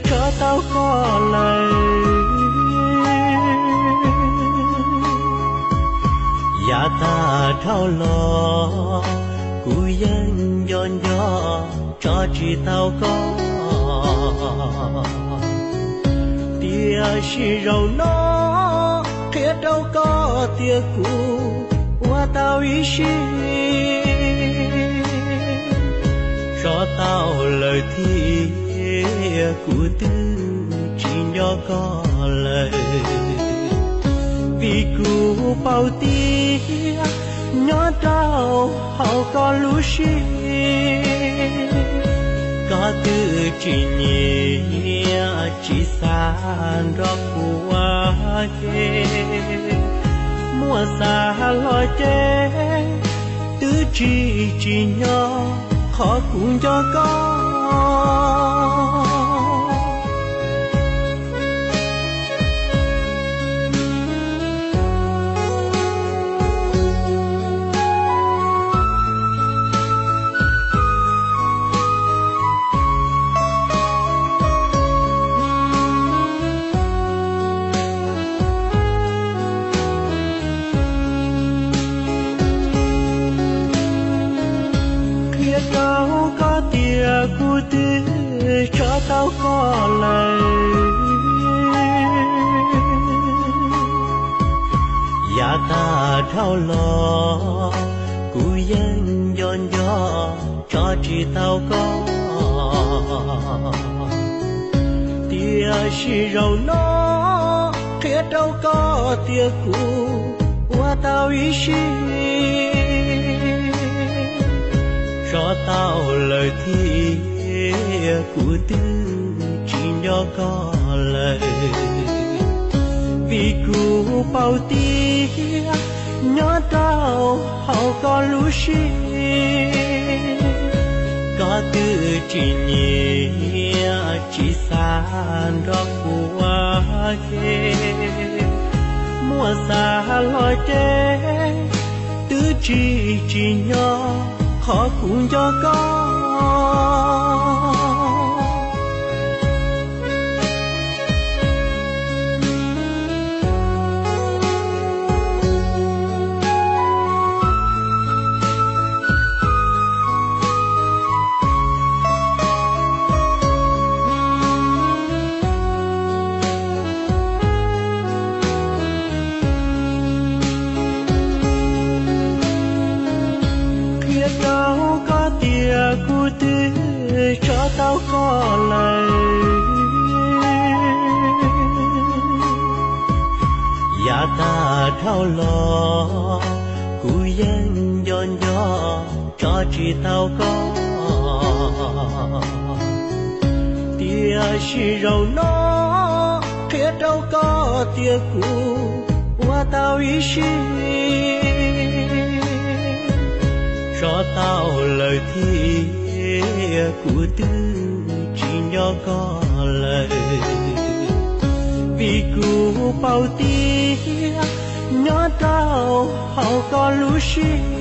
tso tau koj lawm. Yav tag dhau los kuv yeej nco nco tso tsis tau koj. Tiam sis zaum no qhia rau koj tias kuv ua tau ib siab, tso tau lawm thiab kuv twb tsis nco koj lawm. Vim kuv paub tias nyob rau hauv koj lub siab, koj twb tsis nyiam tsis xav nrog kuv ua ke. Muab xav los ces twb tsis tsim nyog qhov kuv nco koj. Qhia rau koj tias kuv twb tso tau koj lawm. Yav tag dhau los kuv yeej nco nco tso tsis tau koj. Tiam sis zaum no qhia rau koj tias kuv ua tau ib siab, tso tau lawm thiab kuv twb tsis nco koj lawm. Vim kuv paub tias nyob rau hauv koj lub siab, koj twb tsis nyiam tsis xav nrog kuv ua ke. Muab xav los ces twb tsis tsim nyog qhov kuv nco koj. Qhia rau koj tias kuv twb tso tau koj lawm. Yav tag dhau los kuv yeej nco nco tso tsis tau koj. Tiam sis zaum no qhia rau koj tias kuv ua tau ib siab, tso tau lawm thiab kuv twb tsis nco koj lawm. Vim kuv paub tias nyob rau hauv koj lub siab,